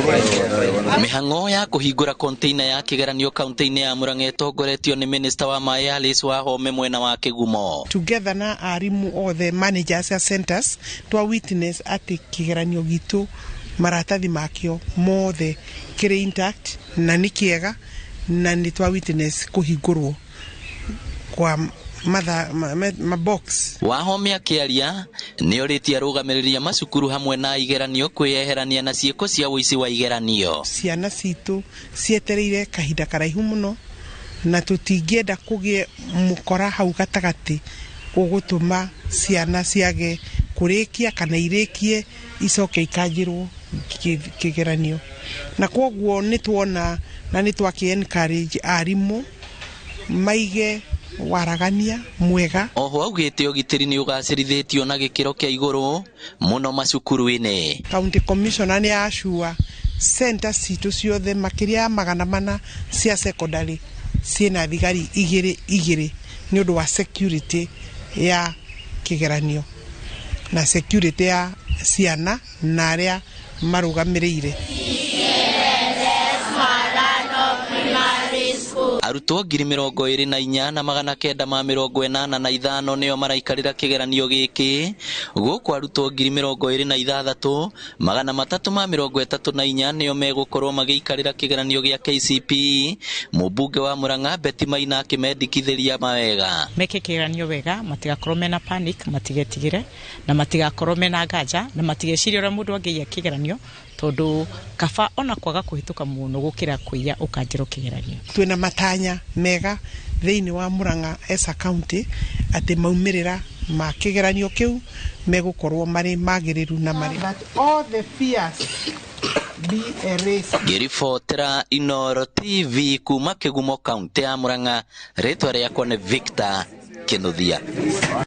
Mĩhang'o ya kũhingũra container ya kĩgeranio kaunti-inĩ ya Murang'a ĩtongoretio nĩ minista wa maĩ Alice Wahome mwena wa Kĩgumo. Together na arimũ othe, managers a centers, twa witness atĩ kĩgeranio gitũ maratathi makĩo mothe kĩrĩ intact na nĩ kĩega, na nĩ twa witness kũhingũrwo kwa matha, ma, ma, ma box. Wahome akĩaria nĩ orĩtie arũgamĩrĩri a macukuru hamwe na igeranio kwĩyeherania na ciĩko cia ũici wa igeranio. Ciana citũ cietereire kahinda karaihu mũno na tũtingĩenda kũgĩe mũkora hau gatagatĩ ũgũtũma ciana ciage kũrĩkia kana irĩkie icoke ikanjĩrwo kĩgeranio, na kwoguo nĩ tuona na nĩ twakĩ encourage arimũ maige waragania mwega. Oho augĩte ũgitĩri nĩ ũgacĩrithĩtio na gĩkĩro kĩa igũrũ mũno macukuru-inĩ. County Commissioner nĩ acua center citũ ciothe makĩria ya 400 cia secondary ciĩna thigari igĩrĩ igĩrĩ nĩ ũndũ wa security ya kĩgeranio na security ya ciana na arĩa marũgamĩrĩire. Arutwo 24,985 nĩo maraikarĩra kĩgeranio gĩkĩ, gũkũ arutwo 26,334 nĩo megũkorwo magĩikarĩra kĩgeranio gĩa KCPE. Mũmbunge wa Murang'a Betty Maina akĩmendekithĩria mawega. Meke kĩgeranio wega, matigakorwo mena panic, matigetigĩre na matigakorwo mena nganja na matigecirie ũrĩa mũndũ angĩiya kĩgeranio, tondũ kaba ona kwaga kũhĩtũka mũno gũkĩra kũiya ũkanjĩrwo kĩgeranio. Twĩna matanya mega thĩinĩ wa Murang'a as a county atĩ maumĩrĩra ma kĩgeranio kĩu megũkorwo marĩ magĩrĩru na marĩ that all the fears be erased. Ngĩribotera Inooro TV kuma Kĩgumo kaunti ya Murang'a, rĩtwa rĩakwa nĩ Victor Kinuthia.